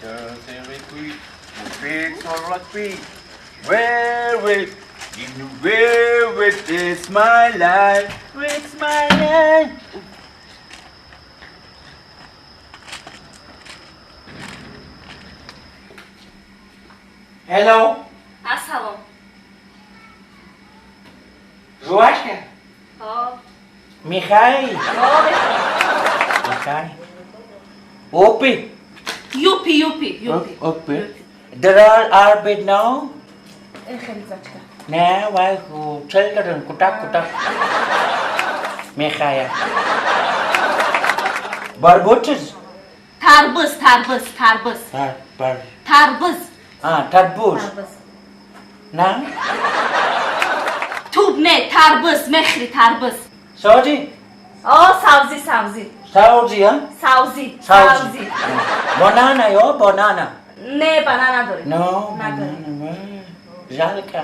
Where is my life? It's my life. Hello. Ассалом. Жвачка? Ҳо. Михай? Ҳо, мехоҳам. Михай. Опи. Юпи, юпи, юпи. Опи. There are bit now. Э, хеле зачка. Не, вай, children, кутак, кутак. Михая. Барбутыз? Тарбуз, тарбуз, тарбуз. Бар, бар. Тарбуз. А, тарбуз. Тарбуз. На? Туб не, тарбуз, мехри тарбуз. Сауди? О, савзӣ, савзӣ. Сауди, а? Савзӣ, Савзӣ. савзӣ. Банана, ё, банана. Не, банан надорем. No, Надорем. банана. Жалко.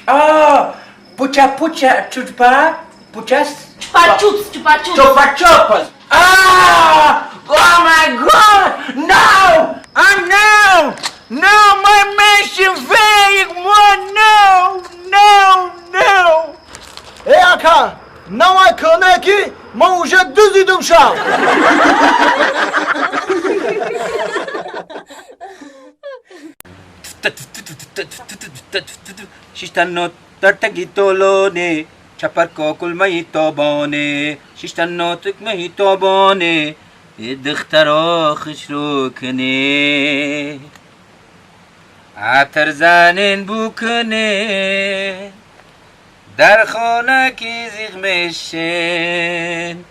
А, пуча пуча чупа пучас Чупа-чупс, чупа-чупс. Чупа чупас. Ah! Oh my God! No! I'm no! No, my mission fake one! No! No! No! Эй, ака, навай кӯнае ки ман уже дузидум шав. Шиштано тартаги толоне, чапарко кулмаи тобоне, шиштано тукмаи тобоне, духтаро хушрӯ куне, атр занен букуне, дар хона ки зиғ мешен,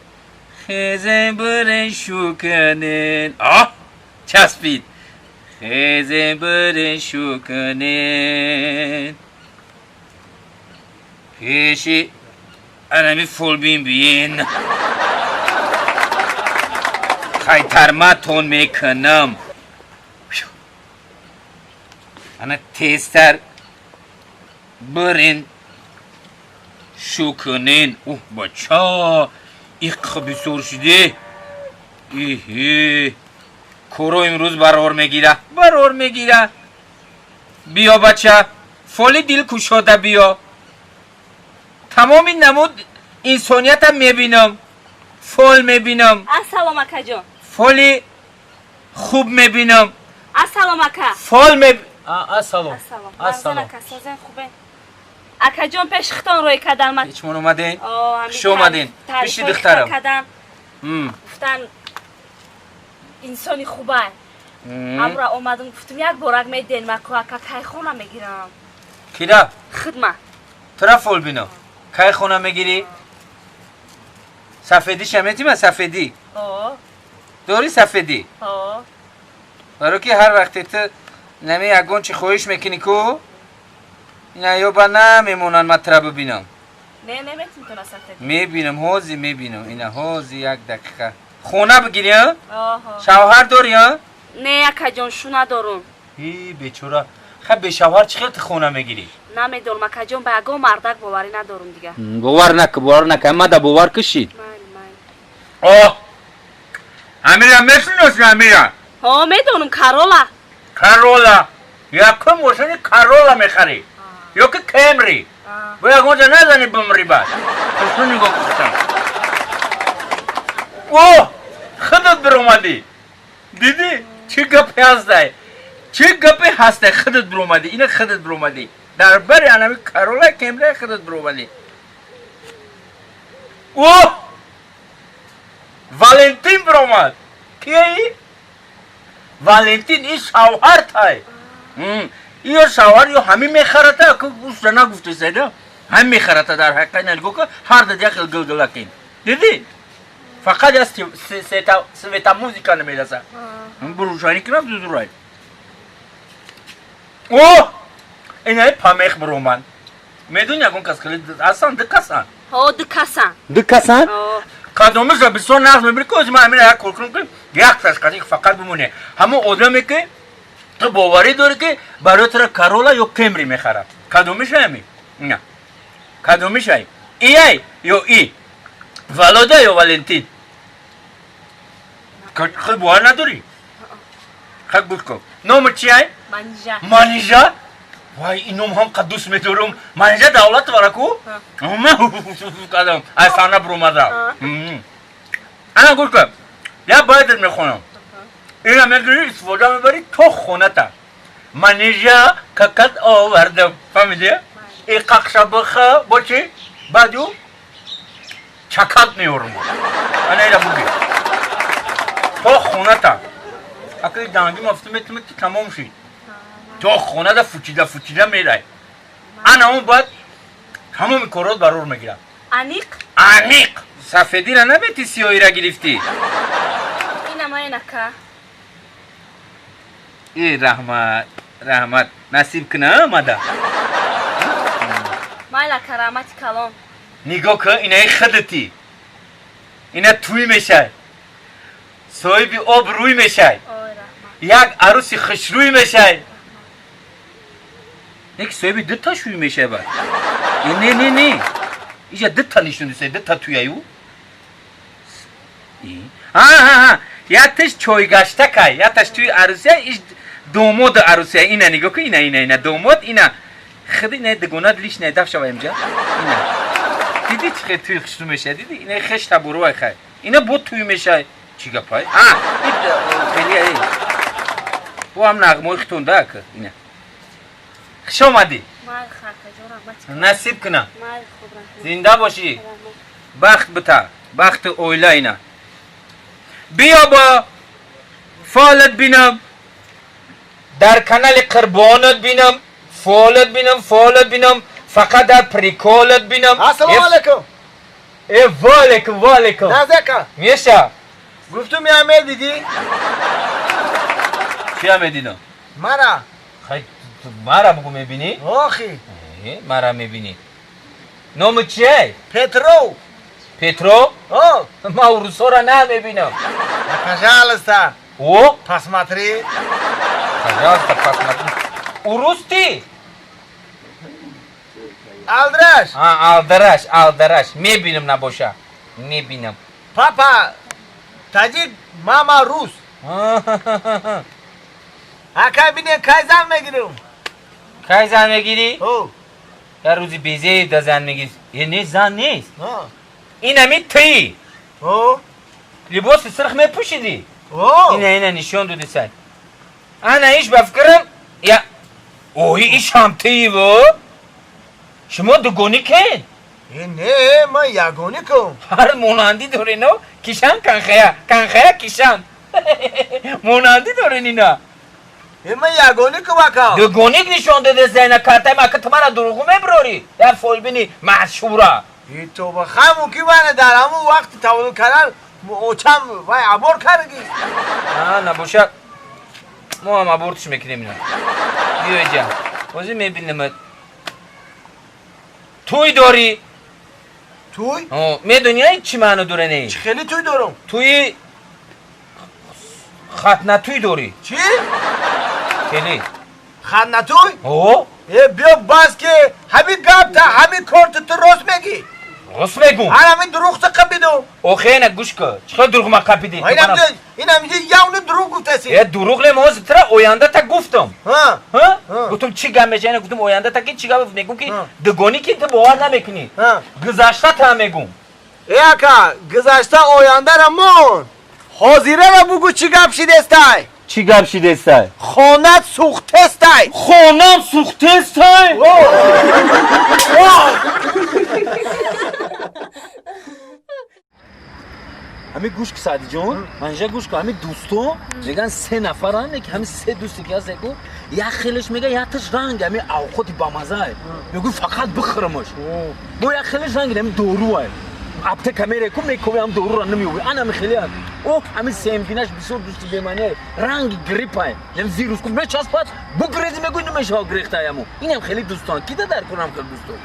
хезен бирен шу кунен. Оҳ, часпид, хезен бирен шу кунен. Пеши анами фолбин биен, хайтарматон мекунам. Ана тезтар бирен шу кунен. Уҳ, бача, иқ бисёр шуде. Иҳе, коро имрӯз барор мегира, барор мегира. Биё, бача, фоли дил кушода биё. Тамоми намуд инсониятам мебинам, фол мебинам. Ассалом, акаҷон. Фоли хуб мебинам. Ассалом, ака. Фол меб Ассалом. Ассалом. Ассалом. Ака, созен, хубе? Акаҷон, пеш хитон рӯй кадан ман. Ҳечмон омаден? О, ҳамин Хуш омаден. тарифҳои Пиши, духтарам. хитон кадан. Гуфтан инсони хубай. Амра омадам, гуфтам як борак меден ма ку, ака, кай хона мегирам. Кира? Хидма. Тура фол бино. Кай хона мегирӣ? Сафедиша метима, сафедӣ? О. Дорӣ сафедӣ? О. Баро ки ҳар вақте ту нами ягон чи хоҳиш мекунӣ ку, ина ёба намемонанд ма тура бибинам. Не, неметим туна сафедӣ. Мебинам, ҳозир мебинам. Ина ҳозир як дақиқа. Хона бигирӣ, а? Оҳо. Шавҳар дорӣ, а? Не, акаҷон, шу надорум. И, бечора. Ха, бешавҳар чӣ хел ту хона мегирӣ? Намедонам, акаҷон, ба ягон мардак боварӣ надорум дига. Бовар наку, бовар наку. Ама да бовар кушид. Майли, майли. Оҳ! Амира мешиноси, Амира? Ҳо, медонам, Карола. Карола. Якум мошини Карола мехарӣ. Ё ки Кемри. Бо ягонҷа назани бимри баъд. Хушрӯ нигоҳ куштам. Оҳ! Худат биромадӣ. Дидӣ? Чӣ гапе ҳастай? Чӣ гапе ҳастай? Худат биромадӣ. Ина худат биромадӣ. Дар бари анами Карола Кемри худат биромадӣ. Оҳ! Валентин биромад. Кияи? Валентин ин шавҳартай. Ё шавҳар ё ҳамин мехарата, ку уста нагуфтесайда. Ҳамин мехарата дар ҳақиқат нигоҳ ку, ҳар дад як хел гилгилакин. Дидӣ? Фақат я света музыка намераса. Бурушанӣ кунам зудурай. Оҳ! Инаи памех биромад. Медони ягон кас хеле ҳастанд, ду касан. Ҳо, ду касан. Ду касан? Ҳо. Кадомиша бисёр нағз мебинӣ ки ҳозир ман ҳамина як кор кунам ки як ташқари фақат бимоне. Ҳамон одаме ки ту боварӣ дорӣ ки барои тура Карола ё Кемри мехарад. Кадомиша ҳами? На. Кадомиша? Ияй ё и? Володя ё Валентин? Хел бовар надорӣ? Хак гӯш кун. Номи чиай? Манижа. Манижа? Вай, ин ном ҳам қад дӯст медорам. Манижа Давлатовара ку? Кадам. Ай сана брумада. Ана гӯш кун. Я байдер мехонам. Ина мегирӣ, истифода мебарӣ то хоната. Манижа какат овардам. Фаҳмидӣ? И қақша бихӯ, бо чӣ? Баъду чакат меорам. Ана ира бугир. То хоната. Акли данги мафту метуме ки тамом шид. То хонада фучида фучида мерай. Ана он баъд тамоми корот барор мегирад. Аниқ? Аниқ! Сафедира намети сиёҳира гирифтӣ? Ина ман ака. Э, раҳмат, раҳмат. Насиб куна омада. Майла, карамати калон. Нигоҳ кун, инаи худати. Ина тӯй мешай. Соҳиби об рӯй мешай. Ой, раҳмат. Як арӯси хушрӯй мешай. Не ки соҳиби дута шӯй мешай бад. Э, не, не, не. Иҷа дута нишондисай, дута тӯяю. Ҳа, ҳа, ҳа. Якташ чойгаштакай, якташ тӯи арӯсия, иш домоди арӯсия. Ина нигоҳ кун, ина, ина, ина домод, ина. Худи ина дугонат лишняя даф шава инҷа. Ина. Дидӣ чӣ хел тӯи хушрӯ мешай? Дидӣ? Ина хеш табуруай хай. Ина бо тӯй мешай. Чӣ гапай? А, ин хеле эй. Бо ҳам нағмои хитон да ака. Ина. Хуш омадӣ. Майл хакаҷон, раҳмати калон. Насиб куна. Майл, хуб, раҳмат. Зинда бошӣ. Раҳмат. Бахт бита. Бахти оила ина. Биё бо фолат бинам. Дар канали Қурбонат бинам. Фолат бинам, фолат бинам. Фақат дар приколат бинам. Ассалому алайкум. Э, ваалайкум, ваалайкум. Назака. Меша. Гуфтум я медидӣ? Чия медидам? Мара. Хай, мара бугу мебинӣ? Охи. Э, мара мебинӣ. Номи чиай? Петров. Петро? О, Ман урусора намебинам. пожалуйста, О, посмотри. пожалуйста, посмотри. Урус ти? Алдраш. А, алдараш, алдараш. Мебинам набоша. Мебинам. Папа таҷик, мама рус. Ака, бине, кай зан мегирам? Кай зан мегирӣ? О, Дар рӯзи безе да зан мегирӣ. Е, не, зан нест. о, Инами тӣ. о, Либоси сирх мепӯшидӣ. о. Ина, ина нишон доди сай. Ана иш ба фикрам я ои иш ҳам тӣ во. Шумо дугонӣ кен? Э, не, ман ягонӣ кун. Ҳар монандӣ дорено, кишан канхая, канхая кишан. Монандӣ дорен ина. Э, ман ягонӣ кун, ака. Дугоник нишон дода зайна картай мака ту мара дурӯғу мебирорӣ. Як фолбини машҳура. Э, тоба, хай мумкин мана дар ҳамун вақти таваллуд кардан очам вай абор кардаги. А, набошад. Мо ҳам абортиш мекунем ина. Биё иҷа. Ҳозир мебинамат. Тӯй дорӣ? Туй? О, медонӣ ай чӣ маъно дора не? Чӣ хеле туй дорам? Тӯи хатнатӯй дорӣ. Чӣ? Хеле. Хатнатуй? О, Э, биё бас ки ҳамин гапта, ҳамин корти ту рост мегӣ. Рост мегум. Ҳар ҳамин дурӯғта қапидум. Охе, ина гӯш кун. Чӣ хел дурӯғ ман қапидӣ? Ин ҳаминҷа явно дурӯғ гуфтаси. Э, дурӯғ не, мо ҳозир тира оянда та гуфтам. Ҳа. Ҳа? Ҳа. Гуфтам чӣ гап мешава, ина гуфтам оянда та ки чӣ гап мегум ки Ҳа. дугонӣ ки ту бовар намекунӣ. Ҳа. Гузашта та мегум. Э, ака, гузашта ояндара мон. Ҳозирара бугӯ, чӣ гап шидестай? Чӣ гап шидестай? Хонат сӯхтестай. Хонам сӯхтестай? Ҳами гӯш ки, Саъдиҷон, манҷа гӯш ку, ҳами дӯсто меган се нафаран, ки ҳами се дӯсте ки ҳаст, яку як хелеш мега якташ ранг ҳами авқоти бамазае, мегӯ фақат бихӯрамаш, бо як хелеш ранги ҳами доруае, аптека мере ку мекови ҳам дорура намеёби, ан ҳами хеле о ҳами сембинаш бисёр дӯсти бемаъние, ранги гриппае, ям вирус ку мечаспад, бугрези мегӯй намешава грехтаяму инам хеле дӯстон кида дар кунам хел дӯстон.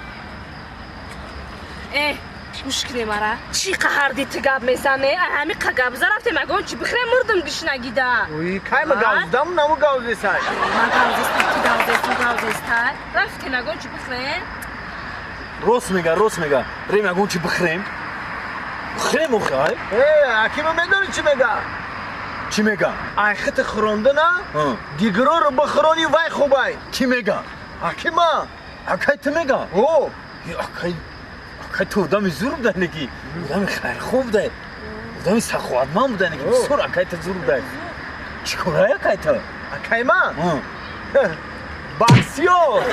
Э, гӯш кунем мара. Чӣ қаҳарди ту гап мезане? Ай ҳами қа гап зарафтем, ягон чӣ бихӯрем, мурдум гушнагида. Уй, кай ма гавздам, наму гавздесай. Ма гавзестай, ту гавзес, ту гавзестай. Рафтем ягон чӣ бихӯрем. Рост мега, рост мега. Рем, ягон чи бихӯрем, бихӯрем охи, ай. Э, акима, медонӣ чӣ мега? Чӣ мега? Ай хити хӯрондана дигароро бихӯронӣ, вай хубай. Кӣ мега? Акима. Акай ту мега? О. Акай, акай ту одами зур будай, неки одами хайрхоҳ будай, одами саховатманд будай, неки бисёр акай ту зур будай. Чӣ корай акай ту? Акайма боксёр.